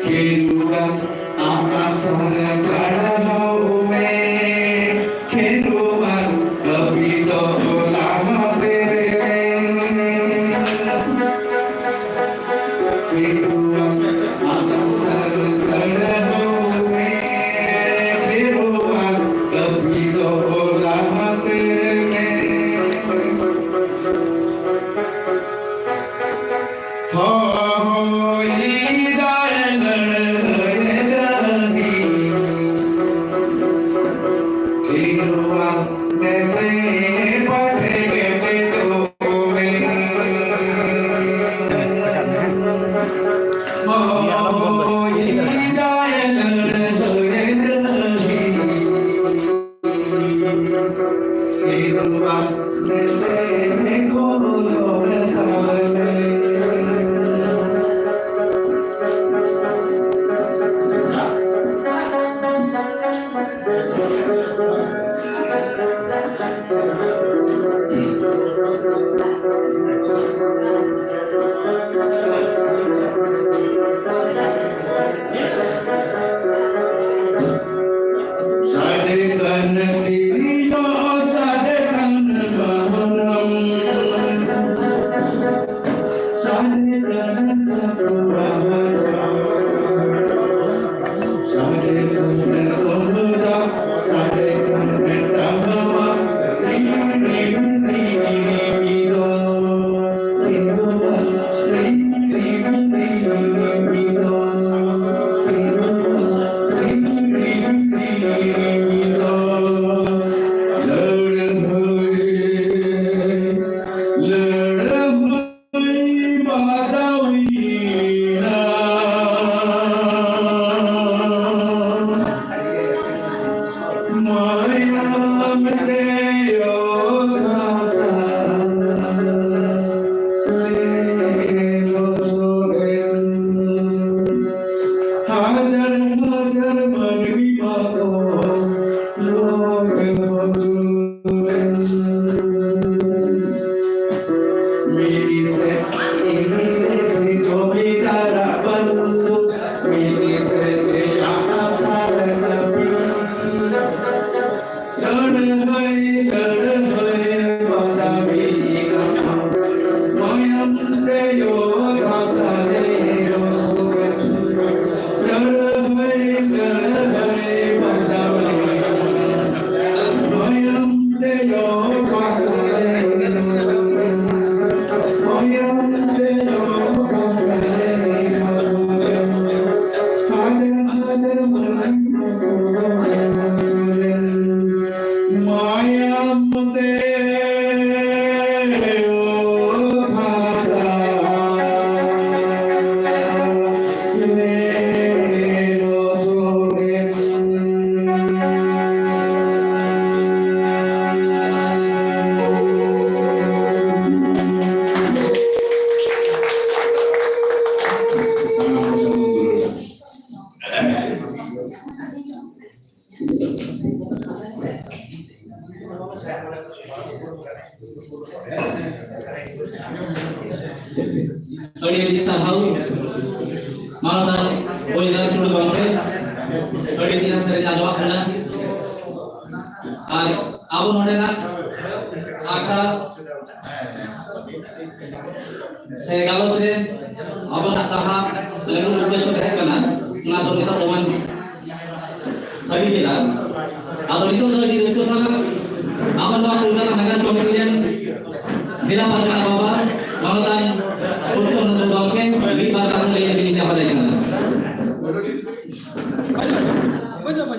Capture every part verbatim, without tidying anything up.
ᱠᱷᱮᱨᱣᱟᱞ ᱟᱢᱟᱜ ᱥᱟᱨᱟ ᱪᱟᱲᱦᱟᱣ ᱢᱮ, ᱠᱷᱮᱨᱣᱟᱞ ᱟᱹᱵᱤ ᱫᱚ ᱞᱟᱦᱟ ᱥᱮᱨᱮᱧ᱾ ᱠᱷᱮᱨᱣᱟᱞ ᱟᱢᱟᱜ ᱥᱟᱨᱟ ᱪᱟᱲᱦᱟᱣ ᱢᱮ, ᱟᱹᱰᱤ ᱟᱹᱰᱤ ᱥᱟᱨᱦᱟᱣ ᱢᱟᱱᱚᱛᱟᱱ ᱵᱚᱞᱤᱫᱟᱱ ᱴᱩᱰᱩ ᱜᱚᱢᱠᱮ, ᱟᱹᱰᱤ ᱪᱮᱦᱨᱟ ᱥᱮᱨᱮᱧ ᱟᱸᱡᱚᱢᱚᱜ ᱠᱟᱱᱟ᱾ ᱟᱨ ᱟᱵᱚ ᱱᱚᱰᱮᱱᱟᱜ ᱟᱠᱷᱲᱟ ᱥᱮ ᱜᱟᱞᱚᱪ ᱨᱮ ᱟᱵᱚᱱᱟᱜ ᱡᱟᱦᱟᱸ ᱢᱟᱱᱮ ᱢᱩᱞ ᱩᱫᱽᱫᱮᱥᱥᱚ ᱛᱟᱦᱮᱸ ᱠᱟᱱᱟ, ᱚᱱᱟ ᱫᱚ ᱱᱤᱛᱚᱜ ᱫᱚᱵᱚᱱ ᱥᱟᱹᱨᱤ ᱠᱮᱫᱟ᱾ ᱟᱫᱚ ᱱᱤᱛᱚᱜ ᱫᱚ ᱟᱹᱰᱤ ᱨᱟᱹᱥᱠᱟᱹ ᱥᱟᱞᱟᱜ ᱟᱵᱚ ᱱᱚᱣᱟ ᱠᱚᱞᱠᱟᱛᱟ ᱱᱟᱜᱟᱨ ᱠᱚᱢᱤᱴᱤ ᱨᱮᱱ ᱡᱮᱞᱟ ᱯᱟᱨᱜᱟᱱᱟ ᱵᱟᱵᱟ ᱢᱟᱱᱚᱛᱟᱱ ᱯᱩᱨᱩᱥᱳᱛᱛᱚᱢ ᱱᱚᱱᱫᱚ ᱜᱚᱢᱠᱮ ᱢᱤᱫ ᱵᱟᱨ ᱠᱟᱛᱷᱟ ᱞᱟᱹᱭ ᱞᱟᱹᱜᱤᱫ ᱤᱧ ᱱᱮᱦᱚᱨ ᱟᱭ ᱠᱟᱱᱟ᱾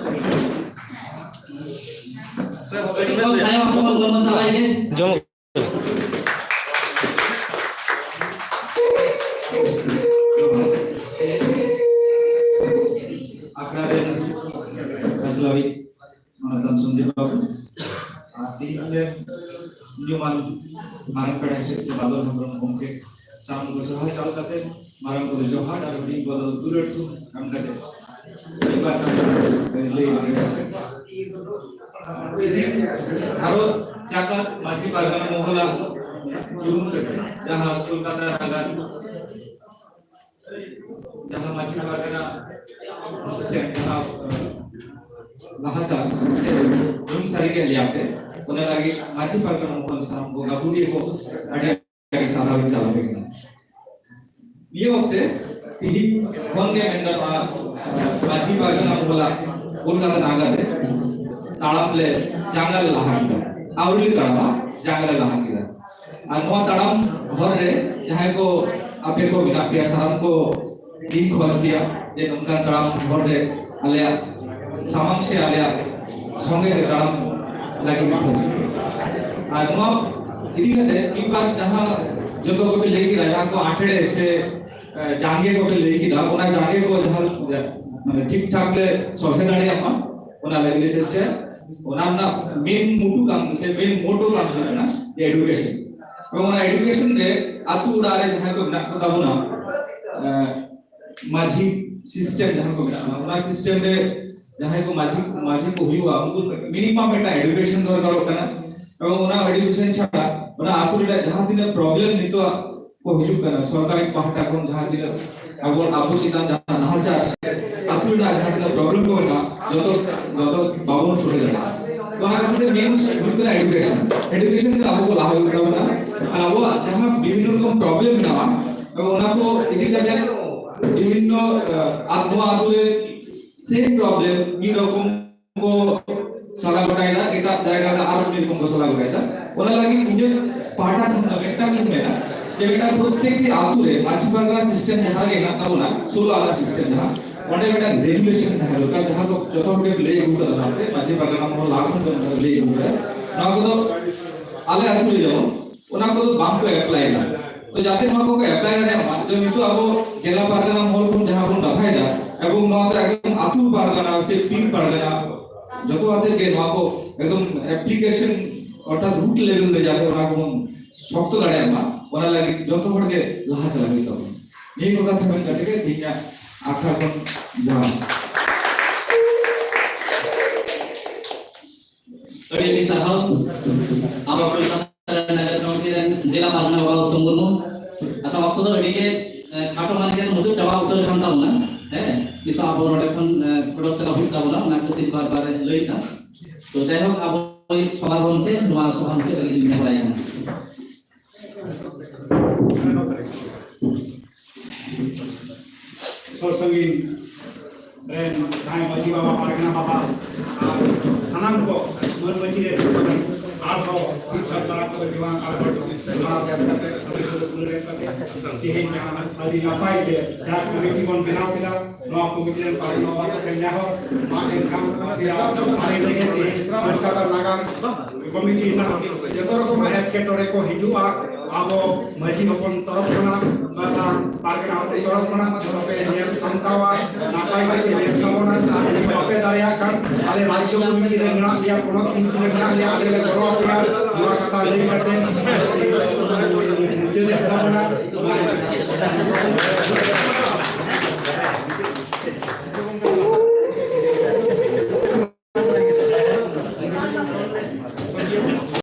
ᱛᱟᱭᱚᱢ ᱟᱵᱚ ᱵᱚᱱ ᱪᱟᱞᱟᱜ ᱜᱮ᱾ ᱡᱚᱢ ᱟᱠᱷᱲᱟ ᱨᱮᱱ ᱜᱟᱥᱞᱟᱣᱤᱡ ᱢᱟᱱᱚᱛᱟᱱ ᱥᱚᱧᱡᱚᱭ ᱵᱟᱵᱩ ᱟᱨ ᱛᱮᱦᱮᱧ ᱟᱞᱮ ᱧᱩᱢᱟᱱ ᱢᱟᱨᱟᱝ ᱯᱮᱲᱟ ᱦᱤᱥᱟᱹᱵ ᱛᱮ ᱵᱟᱫᱚᱞ ᱦᱮᱢᱵᱨᱚᱢ ᱜᱚᱢᱠᱮ ᱥᱟᱱᱟᱢ ᱠᱚ ᱥᱚᱨᱦᱟᱭ ᱪᱟᱞ ᱠᱟᱛᱮ ᱢᱟᱨᱟᱝ ᱠᱚᱫᱚ ᱡᱚᱦᱟᱨ ᱟᱨ ᱦᱩᱰᱤᱧ ᱠᱚᱫᱚ ᱫᱩᱞᱟᱹᱲ ᱛᱷᱩᱢ ᱮᱢ ᱠᱟᱛᱮ ᱢᱤᱫ ᱵᱟᱨ ᱠᱟᱛᱷᱟ ᱞᱟᱹᱭ ᱞᱟᱹᱜᱤᱫ᱾ ᱵᱷᱟᱨᱚᱛ ᱡᱟᱠᱟᱛ ᱢᱟᱹᱡᱷᱤ ᱯᱟᱨᱜᱟᱱᱟ ᱢᱚᱦᱚᱞᱟ ᱡᱩᱢᱤᱫ ᱠᱟᱛᱮ ᱡᱟᱦᱟᱸ ᱠᱳᱞᱠᱟᱛᱟ ᱱᱟᱜᱟᱨ ᱡᱟᱦᱟᱸ ᱢᱟᱹᱡᱷᱤ ᱯᱟᱨᱜᱟᱱᱟ ᱥᱮ ᱡᱟᱦᱟᱸ ᱞᱟᱦᱟ ᱪᱟᱞ ᱥᱮ ᱧᱩᱢ ᱥᱟᱹᱨᱤ ᱜᱮ ᱞᱟᱹᱭᱟᱯᱮ, ᱚᱱᱟ ᱞᱟᱹᱜᱤᱫ ᱢᱟᱹᱡᱷᱤ ᱯᱟᱨᱜᱟᱱᱟ ᱢᱚᱦᱚᱞ ᱥᱟᱱᱟᱢ ᱠᱚ ᱜᱟᱹᱠᱷᱩᱲᱤᱭᱟᱹ ᱠᱚ ᱟᱹᱰᱤ ᱟᱹᱰᱤ ᱥᱟᱨᱦᱟᱣ ᱤᱧ ᱪᱟᱞ ᱟᱯᱮ ᱠᱟᱱᱟ᱾ ᱱᱤᱭᱟᱹ ᱚᱠᱛᱮ ᱛᱤᱦᱤᱧ ᱠᱷᱚᱱ ᱜᱮ ᱢᱮᱱ ᱜᱟᱱᱚᱜᱼᱟ, ᱢᱟᱹᱡᱷᱤ ᱯᱟᱨᱜᱟᱱᱟ ᱢᱚᱦᱚᱞᱟ ᱠᱳᱞᱠᱟᱛᱟ ᱱᱟᱜᱟᱨ ᱨᱮ ᱛᱟᱲᱟᱢ ᱞᱮ ᱡᱟᱸᱜᱟ ᱞᱮ ᱞᱟᱦᱟ ᱠᱮᱫᱟ᱾ ᱟᱹᱣᱨᱤ ᱞᱮ ᱛᱟᱲᱟᱢᱟ, ᱡᱟᱸᱜᱟ ᱞᱮ ᱞᱟᱦᱟ ᱠᱮᱫᱟ᱾ ᱟᱨ ᱱᱚᱣᱟ ᱛᱟᱲᱟᱢ ᱦᱚᱨ ᱨᱮ ᱡᱟᱦᱟᱸᱭ ᱠᱚ ᱟᱯᱮ ᱠᱚ ᱢᱮᱱᱟᱜ ᱯᱮᱭᱟ, ᱥᱟᱱᱟᱢ ᱠᱚ ᱤᱧ ᱠᱷᱚᱡᱽ ᱯᱮᱭᱟ, ᱡᱮ ᱱᱚᱝᱠᱟᱱ ᱛᱟᱲᱟᱢ ᱦᱚᱨ ᱨᱮ ᱟᱞᱮᱭᱟᱜ ᱥᱟᱢᱟᱝ ᱥᱮ ᱟᱞᱮᱭᱟᱜ ᱥᱚᱸᱜᱮ ᱛᱮ ᱛᱟᱲᱟᱢ ᱞᱟᱹᱜᱤᱫ ᱠᱚ ᱦᱤᱡᱩᱜᱼᱟ᱾ ᱟᱨ ᱱᱚᱣᱟ ᱤᱫᱤ ᱠᱟᱛᱮ ᱢᱤᱫ ᱵᱟᱨ ᱡᱟᱦᱟᱸ ᱡᱚᱛᱚ ᱠᱚᱯᱮ ᱞᱟᱹᱭ ᱠᱮᱫᱟ, ᱡᱟᱦᱟᱸ ᱠᱚ ᱟᱴᱷᱲᱮ ᱥᱮ, ᱮ, ᱡᱟᱸᱜᱮ ᱠᱚᱯᱮ ᱞᱟᱹᱭ ᱠᱮᱫᱟ, ᱚᱱᱟ ᱡᱟᱸᱜᱮ ᱠᱚ ᱡᱟᱦᱟᱸ, ᱢᱟᱱᱮ, ᱴᱷᱤᱠ ᱴᱷᱟᱠ ᱞᱮ ᱥᱚᱞᱦᱮ ᱫᱟᱲᱮᱭᱟᱜ ᱢᱟ, ᱚᱱᱟ ᱞᱟᱹᱜᱤᱫ ᱞᱮ ᱪᱮᱥᱴᱟᱭᱟ᱾ ᱚᱱᱟ ᱨᱮᱱᱟᱜ ᱢᱮᱱ ᱢᱩᱴᱩ ᱠᱟᱱ ᱥᱮ ᱢᱮᱱ ᱢᱳᱴᱳ ᱠᱟᱱ ᱛᱟᱵᱚᱱᱟ ᱮᱰᱩᱠᱮᱥᱚᱱ᱾ ᱮᱵᱚᱝ ᱚᱱᱟ ᱮᱰᱩᱠᱮᱥᱚᱱ ᱨᱮ ᱟᱛᱳ ᱚᱲᱟᱜ ᱨᱮ ᱡᱟᱦᱟᱸᱭ ᱠᱚ ᱢᱮᱱᱟᱜ ᱠᱚ ᱛᱟᱵᱚᱱᱟ, ᱮ, ᱢᱟᱹᱡᱷᱤ ᱥᱤᱥᱴᱮᱢ ᱡᱟᱦᱟᱸ ᱠᱚ ᱢᱮᱱᱟᱜᱼᱟ, ᱚᱱᱟ ᱥᱤᱥᱴᱮᱢ ᱨᱮ ᱡᱟᱦᱟᱸᱭ ᱠᱚ ᱢᱟᱹᱡᱷᱤ, ᱢᱟᱹᱡᱷᱤ ᱠᱚ ᱦᱩᱭᱩᱜᱼᱟ, ᱩᱱᱠᱩ ᱢᱤᱱᱤᱢᱟᱢ ᱢᱤᱫᱴᱟᱝ ᱮᱰᱩᱠᱮᱥᱚᱱ ᱫᱚᱨᱠᱟᱨᱚᱜ ᱠᱟᱱᱟ᱾ ᱮᱵᱚᱝ ᱚᱱᱟ ᱮᱰᱩᱠᱮᱥᱚᱱ ᱪᱷᱟᱲᱟ ᱚᱱᱟ ᱟᱛᱳ ᱨᱮᱱᱟᱜ ᱡᱟᱦᱟᱸ ᱛᱤᱱᱟᱹᱜ ᱯᱨᱚᱵᱞᱮᱢ ᱱᱤᱛᱚᱜ ᱠᱚ ᱦᱤᱡᱩᱜ ᱠᱟᱱᱟ, ᱥᱚᱨᱠᱟᱨᱤ ᱯᱟᱦᱴᱟ ᱠᱷᱚᱱ ᱡᱟᱦᱟᱸ ᱛᱤᱱᱟᱹᱜ ᱟᱵᱚ, ᱟᱵᱚ ᱪᱮᱛᱟᱱ ᱡᱟᱦᱟᱸ ᱱᱟᱦᱟᱪᱟᱨ, ᱟᱛᱳ ᱨᱮᱱᱟᱜ ᱡᱟᱦᱟᱸ ᱛᱤᱱᱟᱹᱜ ᱯᱨᱚᱵᱞᱮᱢ ᱠᱚ ᱢᱮᱱᱟᱜᱼᱟ, ᱡᱚᱛᱚ, ᱡᱚᱛᱚ ᱵᱟᱵᱚᱱ ᱥᱚᱞᱦᱮ ᱫᱟᱲᱮᱭᱟᱜᱼᱟ᱾ ᱛᱚ ᱚᱱᱟ ᱠᱷᱟᱹᱛᱤᱨ ᱛᱮ ᱢᱮᱱ ᱦᱩᱭᱩᱜ ᱠᱟᱱᱟ ᱮᱰᱩᱠᱮᱥᱚᱱ᱾ ᱮᱰᱩᱠᱮᱥᱚᱱ ᱛᱮ ᱟᱵᱚ ᱠᱚ ᱞᱟᱦᱟ ᱦᱩᱭᱩᱜ ᱛᱟᱵᱚᱱᱟ᱾ ᱟᱨ ᱟᱵᱚᱣᱟᱜ ᱡᱟᱦᱟᱸ ᱵᱤᱵᱷᱤᱱᱱᱚ ᱨᱚᱠᱚᱢ ᱯᱨᱚᱵᱞᱮᱢ ᱢᱮᱱᱟᱜᱼᱟ, ᱚᱱᱟ ᱠᱚ ᱤᱫᱤ ᱠᱟᱛᱮ ᱵᱤᱵᱷᱤᱱᱱᱚ, ᱟᱦ, ᱟᱛ-, ᱱᱚᱣᱟ ᱟᱛᱳ ᱨᱮ ᱥᱮᱢ ᱯᱨᱚᱵᱞᱮᱢ ᱢᱤᱫ ᱨᱚᱠᱚᱢ ᱠᱚ ᱥᱟᱞᱟ ᱜᱚᱴᱟᱭᱮᱫᱟ, ᱮᱴᱟᱜ ᱡᱟᱭᱜᱟ ᱨᱮ ᱟᱨ ᱢᱤᱫ ᱨᱚᱠᱚᱢ ᱠᱚ ᱥᱟᱞᱟ ᱜᱚᱴᱟᱭᱮᱫᱟ᱾ ᱚᱱᱟ ᱞᱟᱹᱜᱤᱫ ᱤᱧᱟᱹᱜ ᱯᱟᱦᱴᱟ ᱠᱷᱚᱱ ᱫᱚ ᱢᱤᱫᱴᱟᱝ ᱤᱧ ᱢᱮᱱᱟ ᱡᱮ ᱢᱤᱫᱴᱟᱝ ᱯᱨᱚᱛᱛᱮᱠᱴᱤ ᱟᱛᱳ ᱨᱮ ᱢᱟᱹᱡᱷᱤ ᱯᱟᱨᱜᱟᱱᱟ ᱥᱤᱥᱴᱮᱢ ᱡᱟᱦᱟᱸ ᱜᱮ ᱦᱮᱱᱟᱜ ᱛᱟᱵᱚᱱᱟ, ᱥᱳᱞᱳ ᱟᱱᱟ ᱥᱤᱥᱴᱮᱢ ᱡᱟᱦᱟᱸ, ᱚᱸᱰᱮ ᱢᱤᱫᱴᱟᱝ ᱨᱮᱜᱩᱞᱮᱥᱚᱱ ᱛᱟᱦᱮᱸ ᱫᱚᱨᱠᱟᱨ, ᱡᱟᱦᱟᱸ ᱠᱚ ᱡᱚᱛᱚ ᱦᱚᱲ ᱜᱮ ᱞᱟᱹᱭ ᱟᱹᱜᱩ ᱠᱟᱫᱟ ᱞᱟᱦᱟᱛᱮ, ᱢᱟᱹᱡᱷᱤ ᱯᱟᱨᱜᱟᱱᱟ ᱢᱚᱦᱚᱞ ᱞᱟᱦᱟ ᱠᱷᱚᱱ ᱜᱮ ᱚᱱᱠᱟ ᱠᱚ ᱞᱟᱹᱭ ᱟᱹᱜᱩ ᱠᱟᱫᱟ᱾ ᱱᱚᱣᱟ ᱠᱚᱫᱚ ᱟᱞᱮ ᱟᱛᱳ ᱨᱮ ᱡᱮᱢᱚᱱ ᱚᱱᱟ ᱠᱚᱫᱚ ᱵᱟᱝ ᱠᱚ ᱮᱯᱞᱟᱭ ᱮᱫᱟ᱾ ᱛᱚ ᱡᱟᱛᱮ ᱱᱚᱣᱟ ᱠᱚᱠᱚ ᱮᱯᱞᱟᱭ ᱫᱟᱲᱮᱭᱟᱜ ᱢᱟ, ᱡᱮ ᱱᱤᱛᱚᱜ ᱟᱵᱚ ᱡᱮᱞᱟ ᱯᱟᱨᱜᱟᱱᱟ ᱢᱚᱦᱚᱞ ᱠᱷᱚᱱ ᱡᱟᱦᱟᱸ ᱵᱚᱱ ᱠᱟᱛᱷᱟᱭᱮᱫᱟ, ᱮᱵᱚᱝ ᱱᱚᱣᱟ ᱫᱚ ᱮᱠᱫᱚᱢ ᱟᱛᱳ ᱯᱟᱨᱜᱟᱱᱟ ᱥᱮ ᱯᱤᱲ ᱯᱟᱨᱜᱟᱱᱟ ᱡᱚᱛᱚ ᱟᱛᱮ ᱜᱮ ᱱᱚᱣᱟ ᱠᱚ ᱮᱠᱫᱚᱢ ᱮᱯᱞᱤᱠᱮᱥᱚᱱ ᱚᱨᱛᱷᱟᱛ ᱨᱩᱴ ᱞᱮᱵᱮᱞ ᱨᱮ ᱡᱟᱛᱮ ᱚᱱᱟ ᱠᱚᱵᱚᱱ ᱥᱚᱠᱛᱚ ᱫᱟᱲᱮᱭᱟᱜ ᱢᱟ, ᱚᱱᱟ ᱞᱟᱹᱜᱤᱫ ᱡᱚᱛᱚ ᱦᱚᱲ ᱜᱮ ᱞᱟᱦᱟ ᱪᱟᱞᱟᱜ ᱦᱩᱭᱩᱜ ᱛᱟᱵᱚᱱᱟ᱾ ᱱᱤᱭᱟᱹ ᱠᱚ ᱠᱟᱛᱷᱟ ᱢᱮᱱ ᱠᱟᱛᱮ ᱜᱮ ᱛᱮᱦᱮᱧᱟᱜ ᱟᱠᱷᱲᱟ ᱠᱷᱚᱱ ᱡᱚᱦᱟᱨ᱾ ᱟᱹᱰᱤ ᱟᱹᱰᱤ ᱥᱟᱨᱦᱟᱣ᱾ ᱟᱵᱚ ᱠᱳᱞᱠᱟᱛᱟ ᱱᱟᱜᱟᱨ ᱠᱚᱢᱤᱴᱤ ᱨᱮᱱ ᱡᱮᱞᱟ ᱯᱟᱨᱜᱟᱱᱟ ᱵᱟᱵᱟ ᱩᱛᱛᱚᱢ ᱢᱩᱨᱢᱩ᱾ ᱟᱪᱪᱷᱟ, ᱚᱠᱛᱚ ᱫᱚ ᱟᱹᱰᱤ ᱜᱮ, ᱮ, ᱠᱷᱟᱴᱚ ᱢᱟᱱᱮ ᱜᱮ ᱢᱩᱪᱟᱹᱫ ᱪᱟᱵᱟ ᱩᱛᱟᱹᱨ ᱠᱟᱱ ᱛᱟᱵᱚᱱᱟ᱾ ᱦᱮᱸ, ᱱᱤᱛᱚᱜ ᱟᱵᱚ ᱱᱚᱰᱮ ᱠᱷᱚᱱ, ᱮ, ᱚᱰᱚᱠ ᱪᱟᱞᱟᱜ ᱦᱩᱭᱩᱜ ᱛᱟᱵᱚᱱᱟ, ᱚᱱᱟ ᱠᱷᱟᱹᱛᱤᱨ ᱵᱟᱨ ᱵᱟᱨ ᱞᱟᱹᱭ ᱮᱫᱟ᱾ ᱛᱚ ᱡᱟᱭᱦᱳᱠ, ᱟᱵᱚ ᱥᱚᱵᱷᱟ ᱜᱚᱢᱠᱮ ᱱᱚᱣᱟ ᱥᱚᱵᱷᱟ ᱢᱩᱪᱟᱹᱫ ᱞᱟᱹᱜᱤᱫ ᱤᱧ ᱱᱮᱦᱚᱨᱟᱭ ᱠᱟᱱᱟ᱾ ᱥᱩᱨ ᱥᱟᱺᱜᱤᱧ ᱨᱮᱱ ᱡᱟᱦᱟᱸᱭ ᱢᱟᱹᱡᱷᱤ ᱵᱟᱵᱟ, ᱯᱟᱨᱜᱟᱱᱟ ᱵᱟᱵᱟ ᱟᱨ ᱥᱟᱱᱟᱢ ᱠᱚ ᱢᱟᱹᱱ ᱢᱟᱹᱡᱷᱤ ᱨᱮ ᱟᱨᱦᱚᱸ ᱢᱤᱫ ᱥᱟᱶ ᱛᱟᱨᱟ ᱠᱚᱫᱚ ᱡᱩᱣᱟᱹᱱ ᱟᱨ ᱦᱚᱲ ᱡᱚᱦᱟᱨ ᱠᱟᱛᱮ ᱛᱮᱦᱮᱧ ᱡᱟᱦᱟᱸ ᱟᱹᱰᱤ ᱱᱟᱯᱟᱭ ᱛᱮ ᱡᱟᱦᱟᱸ ᱠᱚᱢᱤᱴᱤ ᱵᱚᱱ ᱵᱮᱱᱟᱣ ᱠᱮᱫᱟ, ᱱᱚᱣᱟ ᱠᱚᱢᱤᱴᱤ ᱨᱮᱱ ᱯᱟᱞᱚᱱ ᱵᱟᱵᱟ ᱠᱚ ᱴᱷᱮᱱ ᱱᱮᱦᱚᱨ, ᱢᱟ ᱮᱱᱠᱷᱟᱱ ᱟᱯᱮᱭᱟᱜ ᱟᱹᱨᱤ ᱞᱟᱹᱜᱤᱫ ᱛᱮ ᱠᱳᱞᱠᱟᱛᱟ ᱱᱟᱜᱟᱢ ᱠᱚᱢᱤᱴᱤ ᱨᱮᱱᱟᱜ ᱡᱚᱛᱚ ᱨᱚᱠᱚᱢᱟᱜ ᱮᱴᱠᱮᱴᱚᱬᱮ ᱠᱚ ᱦᱤᱡᱩᱜᱼᱟ, ᱟᱵᱚ ᱢᱟᱹᱡᱷᱤ ᱦᱚᱯᱚᱱ ᱛᱚᱨᱚᱯ ᱠᱷᱚᱱᱟᱜ ᱵᱟ ᱯᱟᱨᱜᱟᱱᱟ ᱦᱚᱯᱚᱱ ᱛᱚᱨᱚᱯ ᱠᱷᱚᱱᱟᱜ ᱡᱚᱛᱚ ᱯᱮ ᱧᱮᱞ ᱥᱟᱢᱴᱟᱣᱟ, ᱱᱟᱯᱟᱭ ᱛᱮ ᱧᱮᱞ ᱛᱟᱵᱚᱱᱟ᱾ ᱟᱨ ᱡᱩᱫᱤ ᱵᱟᱯᱮ ᱫᱟᱲᱮᱭᱟᱜ ᱠᱷᱟᱱ ᱟᱞᱮ ᱨᱟᱡᱽᱡᱚ ᱠᱚᱢᱤᱴᱤ ᱨᱮ ᱢᱮᱱᱟᱜ ᱞᱮᱭᱟ, ᱯᱚᱱᱚᱛ ᱠᱚᱢᱤᱴᱤ ᱨᱮ ᱢᱮᱱᱟᱜ ᱞᱮᱭᱟ, ᱟᱞᱮ ᱞᱮ ᱜᱚᱲᱚ ᱟᱯᱮᱭᱟ᱾ ᱱᱚᱣᱟ ᱠᱟᱛᱷᱟ ᱞᱟᱹᱭ ᱠᱟᱛᱮ